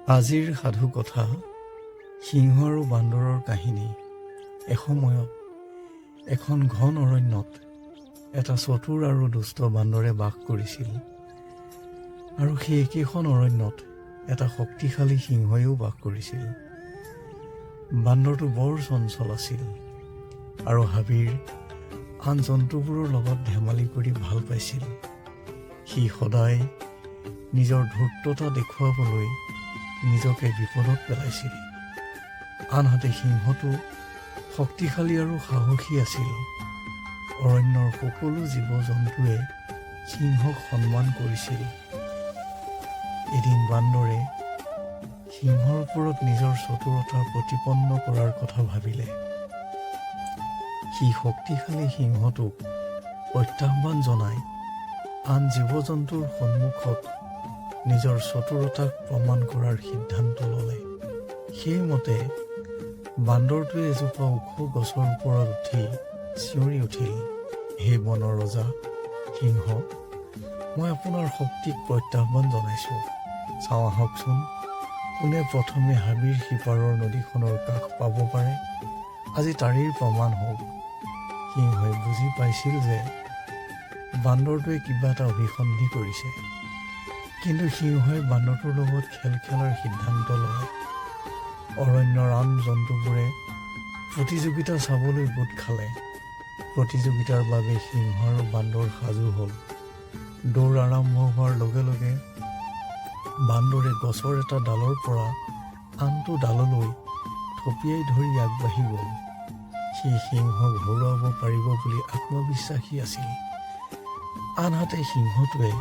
আজিৰ সাধুকথা সিংহ আৰু বান্দৰৰ কাহিনী। এসময়ত এখন ঘন অৰণ্যত এটা চতুৰ আৰু দুষ্ট বান্দৰে বাস কৰিছিল আৰু সেই একেখন অৰণ্যত এটা শক্তিশালী সিংহইও বাস কৰিছিল। বান্দৰটো বৰ চঞ্চল আছিল আৰু হাবিৰ আন জন্তুবোৰৰ লগত ধেমালি কৰি ভাল পাইছিল। সি সদায় নিজৰ ধূৰ্ততা দেখুৱাবলৈ নিজকে বিপদত পেলাইছিল। আনহাতে সিংহটো শক্তিশালী আৰু সাহসী আছিল। অৰণ্যৰ সকলো জীৱ জন্তুৱে সিংহক সন্মান কৰিছিল। এদিন বান্দৰে সিংহৰ ওপৰত নিজৰ চতুৰতা প্ৰতিপন্ন কৰাৰ কথা ভাবিলে। সি শক্তিশালী সিংহটোক প্ৰত্যাহ্বান জনাই আন জীৱ জন্তুৰ সন্মুখত নিজৰ চতুৰতাক প্ৰমাণ কৰাৰ সিদ্ধান্ত ল'লে। সেইমতে বান্দৰটোৱে এজোপা ওখ গছৰ ওপৰত উঠি চিঞৰি উঠিল, "হে বনৰ ৰজা সিংহ, মই আপোনাৰ শক্তিক প্ৰত্যাহ্বান জনাইছোঁ। চাওঁ আহকচোন, কোনে প্ৰথমে হাবিৰ সিপাৰৰ নদীখনৰ কাষ পাব পাৰে। আজি তাৰেই প্ৰমাণ হওক।" সিংহই বুজি পাইছিল যে বান্দৰটোৱে কিবা এটা অভিসন্ধি কৰিছে। কিন্তু সিংহই বান্দৰটোৰ লগত খেল খেলাৰ সিদ্ধান্ত ল'লে। অৰণ্যৰ আন জন্তুবোৰে প্ৰতিযোগিতা চাবলৈ গোট খালে। প্ৰতিযোগিতাৰ বাবে সিংহ আৰু বান্দৰ সাজু হ'ল। দৌৰ আৰম্ভ হোৱাৰ লগে লগে বান্দৰে গছৰ এটা ডালৰ পৰা আনটো ডাললৈ থপিয়াই ধৰি আগবাঢ়ি গ'ল। সি সিংহক হৰুৱাব পাৰিব বুলি আত্মবিশ্বাসী আছিল। আনহাতে সিংহটোৱে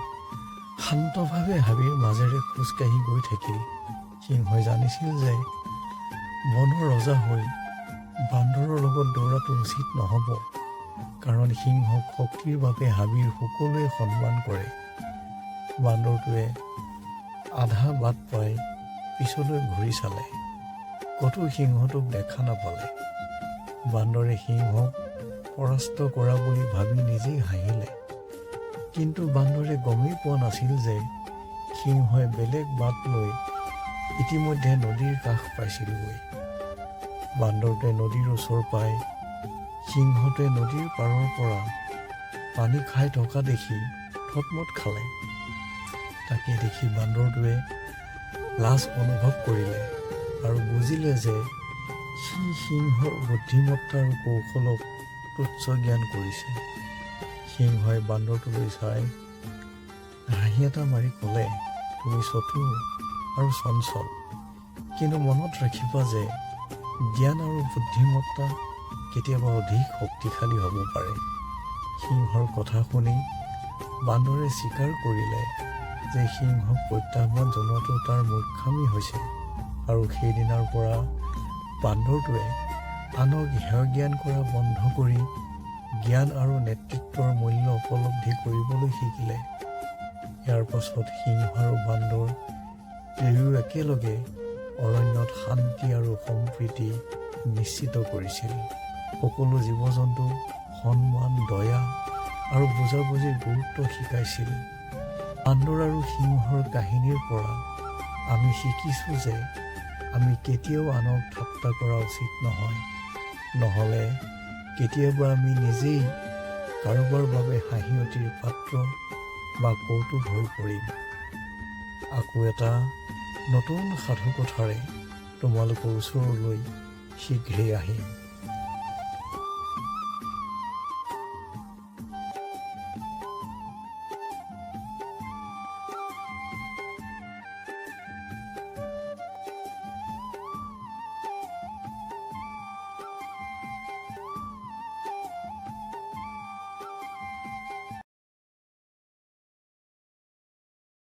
শান্তভাৱে হাবিৰ মাজেৰে খোজকাঢ়ি গৈ থাকিল। সিংহই জানিছিল যে বনৰ ৰজা হৈ বান্দৰৰ লগত দৌৰাটো উচিত নহ'ব, কাৰণ সিংহক শক্তিৰ বাবে হাবিৰ সকলোৱে সন্মান কৰে। বান্দৰটোৱে আধা বাট পাই পিছলৈ ঘূৰি চালে। ক'তো সিংহটোক দেখা নাপালে। বান্দৰে সিংহক পৰাস্ত কৰা বুলি ভাবি নিজেই হাঁহিলে। কিন্তু বান্দৰে গমেই পোৱা নাছিল যে সিংহই বেলেগ বাট লৈ ইতিমধ্যে নদীৰ কাষ পাইছিলগৈ। বান্দৰটোৱে নদীৰ ওচৰ পাই সিংহটোৱে নদীৰ পাৰৰ পৰা পানী খাই থকা দেখি থতমত খালে। তাকে দেখি বান্দৰটোৱে লাজ অনুভৱ কৰিলে আৰু বুজিলে যে সি সিংহৰ বুদ্ধিমত্তা আৰু কৌশলক তুচ্ছ জ্ঞান কৰিছে। সিংহই বান্দৰটোলৈ চাই হাঁহি এটা মাৰি ক'লে, "তুমি চতুৰ আৰু চঞ্চল, কিন্তু মনত ৰাখিবা যে জ্ঞান আৰু বুদ্ধিমত্তা কেতিয়াবা অধিক শক্তিশালী হ'ব পাৰে।" সিংহৰ কথা শুনি বান্দৰে স্বীকাৰ কৰিলে যে সিংহক প্ৰত্যাহ্বান জনোৱাটো তাৰ মূৰ্খামি হৈছে আৰু সেইদিনাৰ পৰা বান্দৰটোৱে আনক হেয় জ্ঞান কৰা বন্ধ কৰি জ্ঞান আৰু নেতৃত্বৰ মূল্য উপলব্ধি কৰিবলৈ শিকিলে। ইয়াৰ পাছত সিংহ আৰু বান্দৰ দুয়ো একেলগে অৰণ্যত শান্তি আৰু সম্প্ৰীতি নিশ্চিত কৰিছিল। সকলো জীৱ জন্তুক সন্মান, দয়া আৰু বুজাবুজিৰ গুৰুত্ব শিকাইছিল। বান্দৰ আৰু সিংহৰ কাহিনীৰ পৰা আমি শিকিছোঁ যে আমি কেতিয়াও আনক ঠাট্টা কৰা উচিত নহয়, নহ'লে কেতিয়াবা আমি নিজেই কাৰোবাৰ বাবে হাঁহিয়তিৰ পাত্ৰ বা কৌতুক হৈ পৰিম। আকৌ এটা নতুন সাধুকথাৰে তোমালোকৰ ওচৰলৈ শীঘ্ৰেই আহিম।